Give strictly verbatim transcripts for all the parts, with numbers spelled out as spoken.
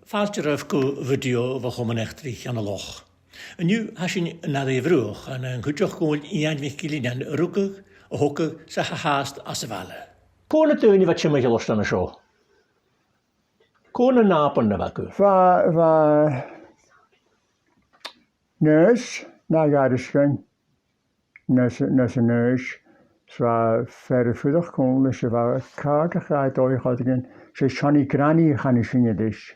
Fàilte oirbh gu video bho Chomann Eachdraidh Cheann a' Loch. An-diugh tha sinn ann an Àirigh Bhruach, ann an cuideachd Iain MhicIllEathain a rugadh, a thogadh 's a tha fhathast anns a' bhaile. Cò na daoine a bha timcheall ort an seo? Cò na nàbaidhean a bh' agaibh? Bha, bha Aonghas, Nàdar Iain, Aonghas, Aonghas, 's bha fear a' fuireach còmhla ris, 's bha càirdeach dha dòigh air choreigin, 's e Seonaidh Granny a chanadh sinne ris.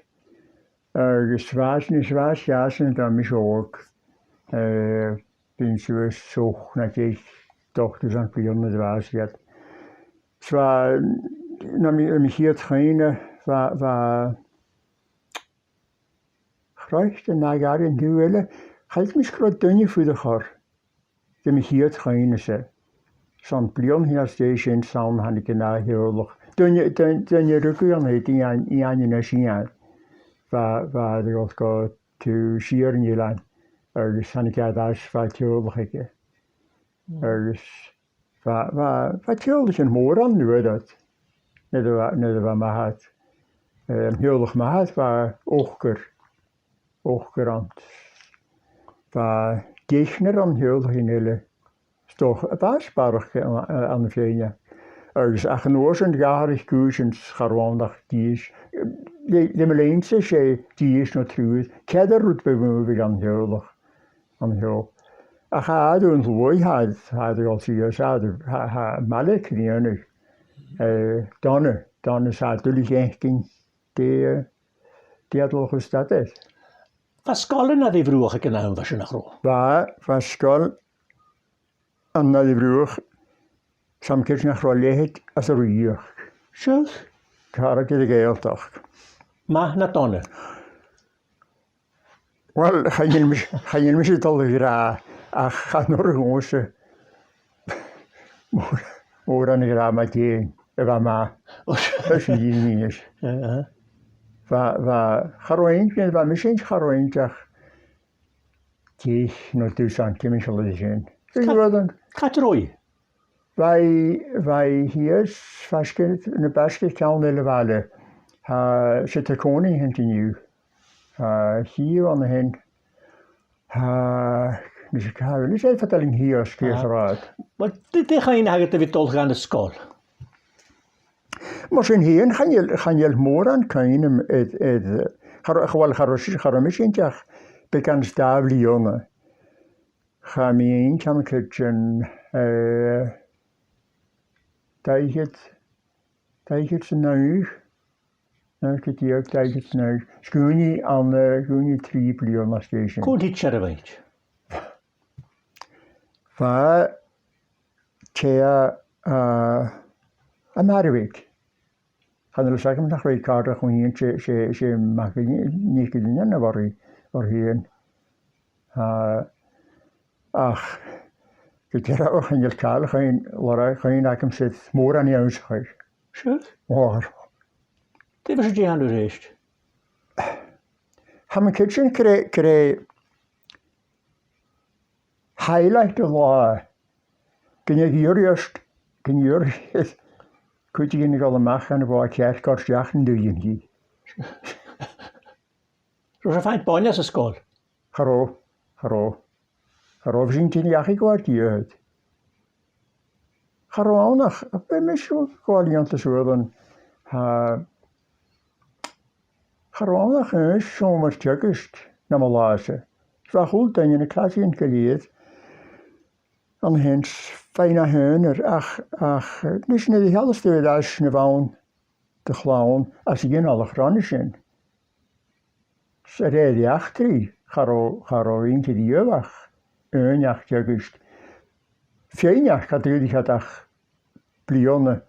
Agus bha sinn, 's bha sinn, 's bha sinn, bha mise òg, eh, bhithinn suas ochd no deich, dòchas an bliadhna a bha sinn. 'S bha, nam, nam chiad chuimhne, bha, bha, chroit an aghaidh an dùil eile, chaill mise gu robh duine a' fuireach orra. Dè mo chiad chuimhne-sa. 'S ann bliadhna às dèidh sin 's ann a thàinig an ath theaghlach. Duine, duine, duine a rugadh ann an Èirinn, Iain, Iain Aonghais Iain. Bha, bha e a' dol gu taobh siar an eilein. Agus thàinig e air ais, bha teaghlach aige. Agus bha, bha, bha teaghlaichean mòra ann an Uibhist. Nuair a bha, nuair a bha m' athair. Eh, an teaghlach m' athar, bha ochd, ochd ann. Bha dithis ann an teaghlaichean eile. 'S dòcha, bha barrachd ann, ann am fèin. Agus ach an uair sin dh'atharraich cùisean 's cha robh ann ach dithis. Le, le mo leithid-sa 's e dithis no triùir. Ceathrar rud beag mu bhith ann an teaghlach. An seo. Ach tha iad an t-sluagh, tha, tha iad a' dol sìos, tha, tha, tha am baile a' crìonadh. Eh, dona, dona 's tha e duilich fhaicinn dè, dè tha dol a chur stad air. Bha sgoil ann an Àirigh Bhruach aig an àm, bha sin, nach robh? Bha, bha sgoil ann an Àirigh Bhruach, 's tha mi cinnteach nach robh leithid às an rìoghachd. Seadh? Càradh de Ghàidhealtachd. Math no dona? Uill, chan eil mise, chan eil mise a' dol a ràdh, ach chan urrainn dhòmhsa mòran, mòran a ràdh mu dheidhinn, a bha math. Leis an dìnneas. Aha. Bha, bha, cha robh inntinn, bha mise, cha robh inntinn ach deich no dusan, timcheall air sin. Cà-, càit an robh i? Bha i, bha i shìos faisg air, na b' fhaisge air ceann eile a' bhaile. Tha, 's e Tracònaidh a th' ann an-diugh. Tha, chì thu an sin. Tha, nise, càit a bheil i? 'S e fada linn shìos, cì as a rathad. Uill, dè, dè chuimhne a th' agad a bhith a' dol dhan an sgoil? Mar sin fhèin, chan eil, chan eil mòran cuimhne agam air, air, cha robh, cha, uill, cha robh, cha robh mise inntinn ach beagan is dà bhliadhna. Chaidh mi a dh'Innis Ceann, eh, dà fhichead, dà fhichead 's a naoi, naoi ceud deug, dà fhichead 's a naoi. 'S dhùin i ann, eh, dhùin i trì bliadhna às dèidh sin. Cò an tidsear a bh' innte? Bha tè, eh, a' marbhaidh. Chan eil fhios agam nach robh i càirdeach mu dheidhinn, 's e, 's e, 's e Mac Nì-, NicIllEathain a bh' oirre, oirre fhèin. Ah, ach gu dearbh, chan eil càil a chuimhn', lorg, chuimhne agamsa air mòran ionnsachadh. Seadh? Mòr. Dè bha sibh a' dèanamh a-rithist? Tha mi cinnteach gur e, gur e highlight an latha, gun deigheadh iarraidh ort, gun deigheadh iarraidh cuideigin a dhol a-mach dhan a' bhò ceart gur e a-steach an dùthaich. Robh sibh a' faighinn bainne às an sgoil? Cha robh, cha robh. Cha robh sinn a' tighinn dhachaigh gu àrd-iarthar. Cha robh ann ach, bha mise a' gabhail ionnsachadh suas an, tha, cha robh ann ach aon seòmar teagaisg nam bheachd-sa. 'S bha a h-uile duine, na clasaichean gu lèir, an sin, fhèin a h-aonar, ach, ach, eh, a-nis nuair a sheallas tu air ais na bh' ann de chlann às a' ghinealach ron a sin, 's a rèir eachdraidh, cha robh, cha robh inntinn riamh ach aon each teagaisg. Fèin each, cha d' fhuair iad ach bliadhna.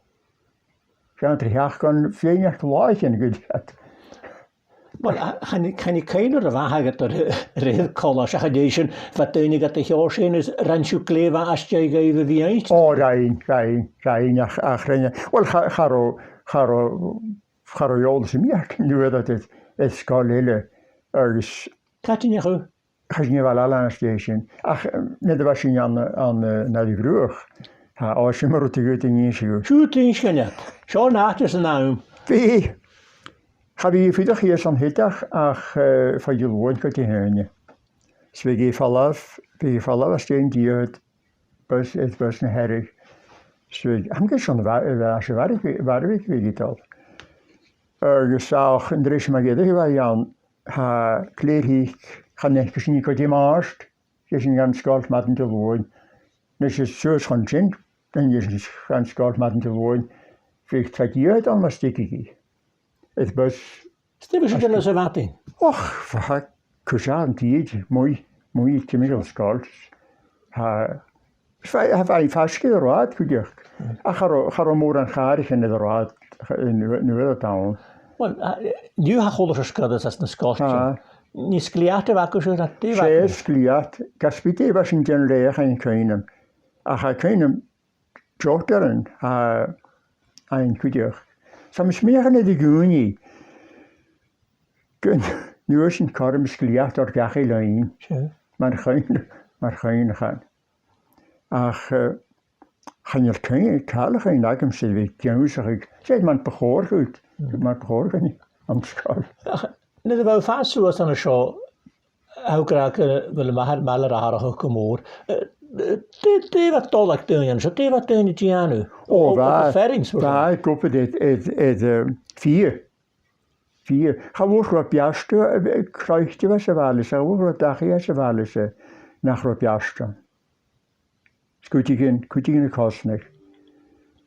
Seann trì sheachdain, fèin each làithean gu dearbh. Uill, a, chan, chan e cuimhne a bh' agad air, air a' cholais, ach an dèidh sin, bha daoine gad sheòrsa fhèin is rinn sibh glè mhath às dèidh dhaibh a bhith innte? Ò, rinn, rinn, rinn, ach, ach rinn, uill, cha, cha robh, cha robh, cha robh eòlas agam air, nuair a bha iad air, air sgoil eile, agus càit an deach thu? Chaidh sinn a Bhaile Ailein às dèidh sin. Ach, em, nuair a bha sinn ann, ann, eh, an Àirigh Bhruach, tha, ò, sin mar a thuirt thu, an innis thu. Siuthad, innis dhuinn iad. Seo an àite 's an àm. Bha, Cha bhiodh i a' fuireach shìos an t-sìde ach, ach, eh, fo Dhùn Omhain gu Dihaoine. 'S bhiodh i a' falbh, bhiodh i a' falbh às dèidh an dithis, bus, air bus na Hearadh. 'S bhiodh, tha mi a' creidsinn, bha, bha, 's e a' mharbh-, mharbhadh a bhiodh i a' dol. Agus ach an treas mar a dh'fhàg i, bha i ann, tha, glè thric, chan fhaiceadh sinn i gu Dimàirt, dh'fheumadh sinn a dhol dhan sgoil madainn Diluain. Nis, suas chun sin, nuair a dh'fheumadh sinn a dhol dhan sgoil madainn Diluain, bhiodh traid iad ann mus tigeadh i. Air bus. Is dè bha sibh a' dèanamh sa mhadainn? Och, bha, cuideachd an tìde, a-muigh, a-muigh timcheall an sgoil. Tha, tha, tha, bha i faisg air an rathad cuideachd. Ach cha robh, cha robh mòran chàraichean air an rathad, an uair, an uair ud ann. Well, a, an-diugh tha a h-uile sgoil às na sgoiltean. Tha. An e sglèat a bh' agaibh, no dè bh' agaibh? 'S e sglèat, gus an do dh'fhàs sinn den leth, chan eil cuimhn' agam. Ach tha cuimhn' agam deoch air an, a, an cuideachd. 'S tha mi a' smaoineachadh nuair a dh'fhàg i, gun, an uair sin cuireadh sinn sglèat air gach aon loidhne. Sure. Mar chuimhne, mar chuimhneachan. Ach, eh, chan eil cuimhne, càil a chuimhne agamsa a bhith ag ionnsachadh, 's e mar bu chòir dhut, mar bu chòir dhuinn an sgoil. Ach, nuair a bha thu a' fàs suas an seo, tha thu ag ràdh gu bheil am math, math air atharrachadh gu mòr. Eh, eh, dè, dè bha dol aig daoine an seo, dè bha daoine a' dèanamh? Ò, bha, bha, ag obair air, air, air, eh, fighe. Fighe. Cha mhòr gun robh beartan, eh, croite a bha sa bhaile seo, cha mhòr gun robh dachaigh sa bhaile seo nach robh beartan. 'S cuideigin, cuideigin a' cosnadh.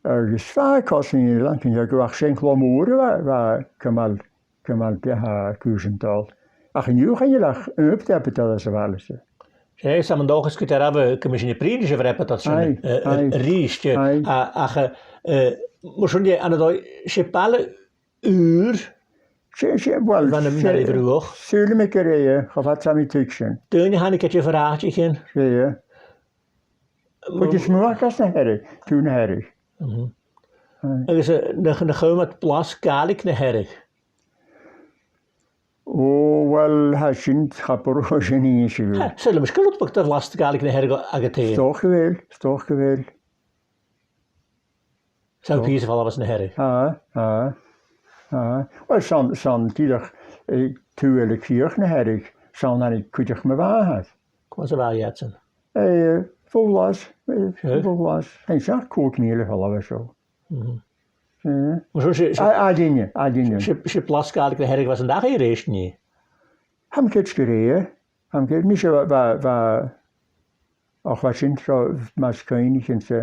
Agus bha cosnadh eile ann cuideachd, ach 's e an clò mòr a bha, bha cumail, cumail, eh, cùisean a' dol. Ach an-diugh chan eil ach aon bhaile a' dol às a' bhaile seo. 'S e, 's ann an dòchas gu dearbh gum bi sinn a' bruidhinn ris a' bhreabadair sin, aye, eh, aye, a-rithist, eh, aye, a, ach, eh, eh, mar sin, ann an dòigh, 's e baile ùr. 'S e, 's e, well, bha na, 's e, na Riabhairean. Saoilidh mi gur e, cho fad 's a tha mi a' tuigsinn. Daoine a thàinig à diofar àiteachan. 'S e. Cuid as motha às na Hearadh, tro na Hearadh. Mhm. Aye. Agus, eh, nach, nach fhaigheadh iad blas Gàidhlig na Hearadh? Ò, well, tha sin, cha b' urrainn sin innse dhut. Tha, saoilidh mi, 's caomh leat blas Gàidhlig na Hearadh agad fhèin. 'S dòcha gu bheil, 's dòcha gu bheil. 'S ann pìos a' falbh às na Hearadh. Tha, tha, tha. Well, 's ann, 's ann dìreach, eh, taobh eile crìoch na Hearadh, 's ann a thàinig cuideachd mo mhàthar. Cò às a bha iadsan? Eh, bho Ghlas, eh, sure, bho Ghlas. Tha e seachd còig mìle a' falbh à seo. Mhm. Eh. Well, so 's e, 's e, a, a dh'aindeoin, a dh'aindeoin. 'S e, 's e blas Gàidhlig na Hearadh a bh' ann an dà-rìribh, an e? Tha mi a' creidsinn gur e. Tha mi a' creidsinn, mise bha, bha, bha, ach bha sin tro, mas cuimhnicheas mi,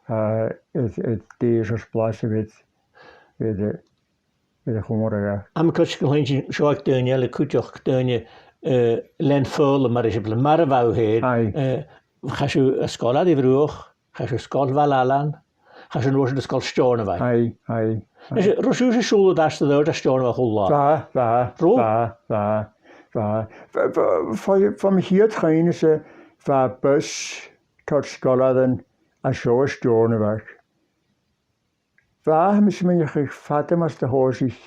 eh, is, is dè as blas a bh' air, air, air a' chòmhradh. Tha mi a' creidsinn gu bheil sinn seo aig daoine eile cuideachd, daoine, eh, len fhoghlaim mar eisimpleir, mar a bha thu fhèin. Aye. Eh, chaidh sibh a sgoil à Riabhairean, chaidh sibh a sgoil Bhaile Ailein, chaidh sibh an uair sin a sgoil Steòrnabhaigh. Aye, aye, aye. Nis, an robh sibhse a' siubhal air ais 's a-rithist à Steòrnabhagh a h-uile là? Bha, bha, bha, bha, bha. Bha, bha, bha, bha mo chiad chuimhne-sa, bha bus tar sgoilearan à seo à Steòrnabhagh. Bha, tha mi a' smaoineachadh, fada mus do thòisich,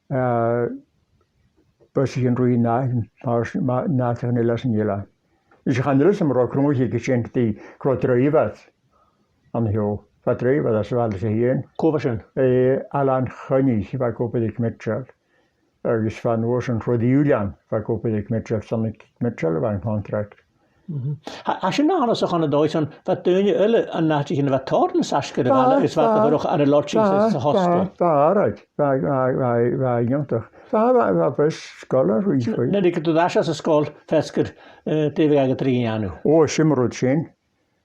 eh, busaidhean ri na, mar, ma, na àiteachan eile san eilean. Is chan eil fhios agam an robh cruinneachadh aig sin, dè, an robh dràibhear an seo. Bha dràibhear às a' bhaile-sa fhèin. Cò bha sin? Eh, Ailean Choinnich, bha ag obair aig Mitchell. Agus bha an uair sin Ruairidh Uilleam, bha ag obair aig Mitchell, 's ann aig Mitchell a bha an contract. Mhm. Tha, tha sin annasach ann an dòigh, 's ann, bha daoine eile ann an àiteachan a bha tòrr nas fhaisge air a' bhaile, agus bha, bha, a' fuireach ann an lodgings is sa hostel. Bha, bha, bha, right. Bha, bha, bha, bha, iongantach. Bha, bha, bha bus sgoile ri, ri. Nuair a thigeadh tu air ais às an sgoil feasgar, eh, dè bhiodh agad ri dhèanamh? Ò, 's iomadh rud sin.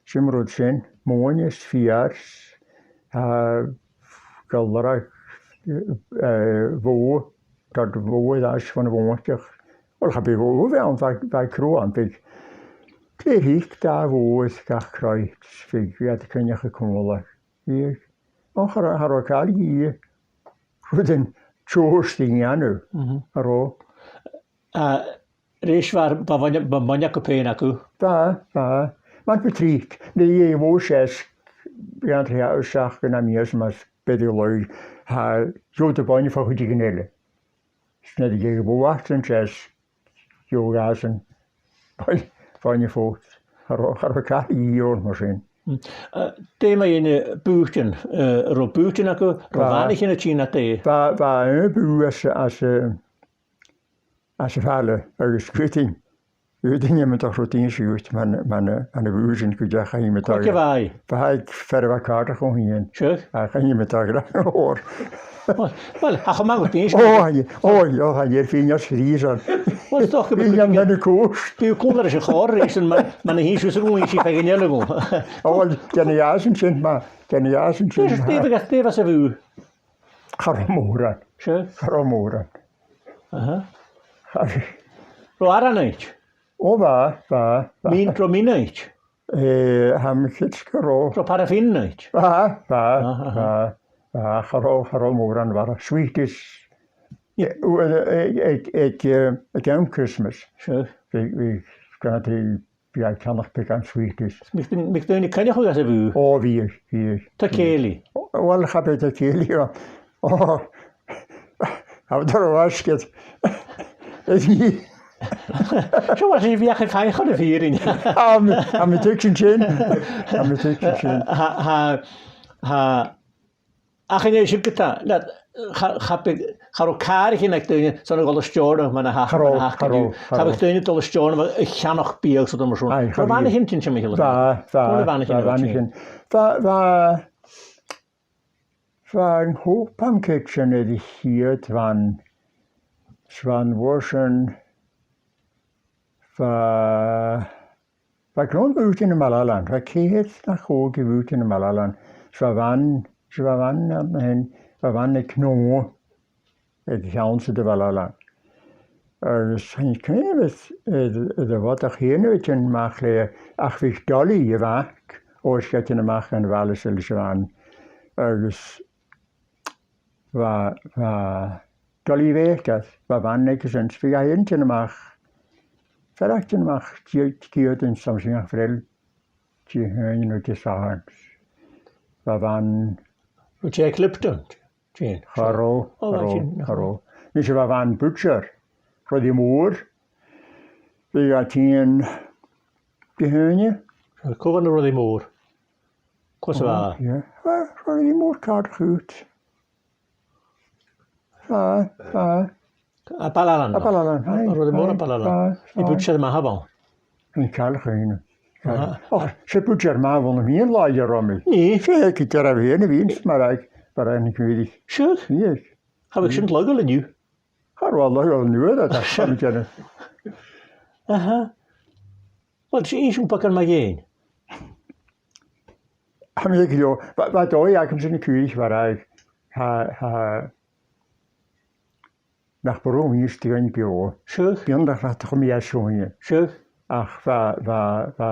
'S iomadh rud sin. Mòine is feur, eh, gu lorg, eh, bò, gu bò air ais bhon a' mhòintich. Uill, cha b' e bò a bh' ann, bha, bha crodh ann, bhiodh glè thric dà bhò air gach croit, bhiodh, bhiodh iad a' coinneachadh còmhla. Bhiodh, ò, cha robh, cha robh càil a dhìth. Rudan teòrr a dhèanamh, mhm, a robh. A, a-rithist, bha, bha boinne, bha boinne agaibh fhèin agaibh? Bha, bha. Mar bu trice, nuair a dh'fhàg bò seasg, bhiodh iad a' seachnadh na mìos mas b' fheudar leotha, tha, gheibheadh tu boinne bho chuideigin eile. 'S nuair a dh'fhàg bò aca an teas, gheibheadh iadsan boinne, boinne bhon. Cha robh, cha robh càil a dhìth oirnn mar sin. Eh, dè mu dheidhinn bùithtean, eh, an robh bùithtean agaibh, an robh Bha. bhanaichean a' tighinn à taigh? Bha, bha aon bhùth às, às, eh, às a' bhaile, agus cuideigin, cuideigin a' dol a dh'innse dhut mun, mun, mun a' bhùth sin cuideachd, chaidh mi Cò aig a bha i? Bha i aig fear a bha càirdeach dhomh fhìn. Sure. Ach chaidh mi a ràdh gu leòr. Well, well, ach am biodh tu innse? Ò, aidh, ò, ò, aidh, air fìon as rìsan. Well, is dòcha gum biodh Fìon cuideigin an cùis. Bidh cùl air a' chòrr ris an ma, ma nì thusa gun innse feadhainn eile dhomh. Ò, well, dè na dh'fhàs an sin, ma, dè na dh'fhàs an sin, Dè, ma. dè bha, dè bha sa bhùth? Cha robh mòran. Sure. Cha robh mòran. Aha. Cha robh. Robh aran ann? Ò, bha, bha, bha. Min, robh min ann? Eh, tha mi cinnteach gun robh. Robh paraffin ann? Bha, bha, Aha, aha. bha, bha, cha robh, cha robh mòran, bha sweeties. Ie. Eh, ò, eh, eh, aig, aig, eh, aig àm Christmas. Sure. Bha, bha, gun a tha Bha e ceannach beagan sweeties. Am biodh, am biodh daoine a' coinneachadh anns a' bhùth? Ò, bhiodh, bhiodh. Tha cèilidh? Ò, uill, cha b' e tha cèilidh, ò. Ò, tha mi a' dol a bhasgaid. Seo, bha sinn a' feuchainn faighinn chun na fìrinn. Tha mi, tha mi a' tuigsinn sin. Tha mi a' tuigsinn sin. Tha, tha, tha, Ach an e sin ge-tà, cha, cha b', cha robh càraichean aig daoine son a dhol a Steòrnabhagh mar a th' aca, Cha robh, mar a th' aca cha an-diugh. robh, cha Cha bhiodh robh. daoine a' dol a Steòrnabhagh a cheannach biadh 's a h-uile rud mar sin. Aye, cha Robh bhiodh. banaichean an sin, Michael? Bha, bha, Bha banaichean bha ann an sin. banaichean. Bha, bha, bha an Hope Pancakes ann air a' chiad bhan, 's bha an uair sin, bha, Bha grunn bhùithtean am Baile Ailein, bha ceithir no còig bhùithtean am Baile Ailein. 'S bha bhan, 's bha bhan, eh, bha bhan aig Noah, aig a' cheann-sa de Bhaile Ailein. Agus chan eil cuimhne agam, eh, air a' bhodach fhèin a bhith a' tighinn a-mach leatha, ach bhiodh Dolly a' bhac, o, 's e a' tighinn a-mach dhan bhaile 's a' leis a' bhan. Agus Bha, bha Dolly Baker, bha bhan aigesan, 's bhiodh i a' tighinn a-mach. Fear a' tighinn a-mach, Dia, Dia dhan sam sin ach Friel, Dihaoine no Disathairne. Bha bhan Rho Jake Lipton, Jane. Cha robh, Ò, cha bha robh, sin, cha robh. Nise bha bhan Butcher, Ruairidh Mòr. Bhiodh e a' tighinn Dihaoine. Cò bh' ann an Ruairidh Mòr? Cò às a bha? Ò, yeah. Well, Ruairidh Mòr càirdeach dhut. Aye, aye. À Baile Ailein. À Baile Ailein, aye. Ruairidh Mòr à Baile Ailein. Aye, aye. Am biodh Butcher math a bh' ann? An càil chuimhne. Aha. Och, 's e Butcher math a bh' ann a bhith an làithean a bha mi. Nì. 'S e aig an dearbh fhèin a bhithinn, mar aig, mar aig an cuiridh. Sure. Nì. Cha bhiodh sin laghail an-diugh. Cha robh laghail an-diugh, a, tha sin ceart. Aha. Well, 's e sin beagan mu dheidhinn. Tha mi ag iarraidh, bha, bha dòigh agam sin a' cuideachadh, bha e, tha, tha, nach b' urrainn dhomh innse do dhuine beò. Sure. Bidh iad ag ràdh nach eil mi air seo fhèin. Sure. Ach bha, bha, bha,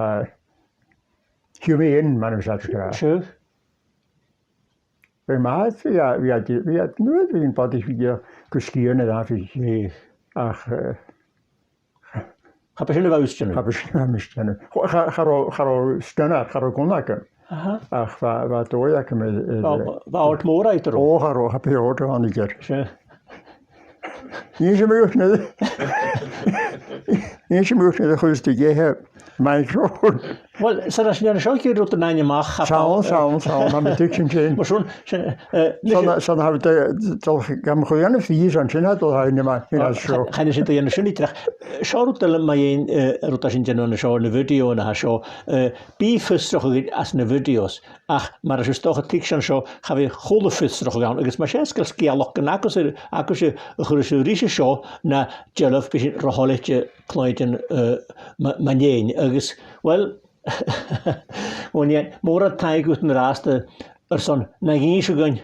humane, mar a bhios iad ag ràdh. Sure. Bha e math, bha, bha, bha, nuair a bha an bodach, bha e gu sgìth na dà bhith. Bha. Ach, eh, Cha b' e sin a bha thu a' dèanamh. Cha b' e sin a bha mi a' dèanamh. Cha, cha, cha robh, cha robh stunner, cha robh gun agam. Aha. Ach bha, bha dòigh agam air, air, Bha, bha òrd mòr agad, an robh? Ò, cha robh, cha b' e òrd a thàinig air. Sure. Nì sinn mi dhut na, nì sinn mi dhut na chuir thu dheth microphone. Well, 's ann às an dèidh seo a chuir thu an ainm a-mach, cha Seall, b' e, seall, seall, tha mi a' tuigsinn sin. Mar sin, sin, eh, 'S ann, 's ann a tha mi a' dol, gam chuimhne fhìn, 's ann sin a tha dol a dh'ainm a-mach, sin às seo. Chan eil sin a' dèanamh sin idir. Seo rud eile mu dheidhinn, eh, rud a tha sinn a' dèanamh an seo, na video a tha seo, eh, bidh fiosrachadh againn anns na videos, ach mar a tha sibh 's dòcha a' tuigsinn an seo, cha bhi a h-uile fiosrachadh ann, agus mas e sgeul sgeulachdan agaibhse, agaibhse a chuireas sibh ris an seo, na dealbh, bidh sinn ro thoilichte cluinntinn, eh, mu, mu dheidhinn. Agus, well, Uill, mòran taing dhut an-dràsta airson na dh'innse dhuinn,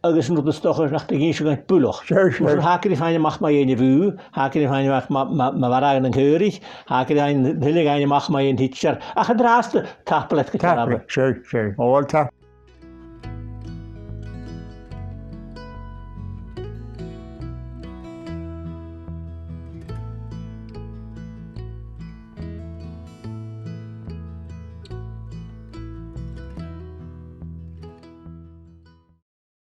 agus an rud as dòcha nach do dh'inns thu dhuinn buileach. Sure, sure. Mar sin, tha agad ri faighinn a-mach mu dheidhinn a' bhùth, tha agad ri faighinn a-mach mu, mu, mu mharbhadh nan caoraich, tha agad ri faighinn, tuilleadh fhaighinn a-mach mu dheidhinn tidsear. Ach an-dràsta, tapadh leat gu dearbh. Tapadh, sure, sure. Uill, tapadh.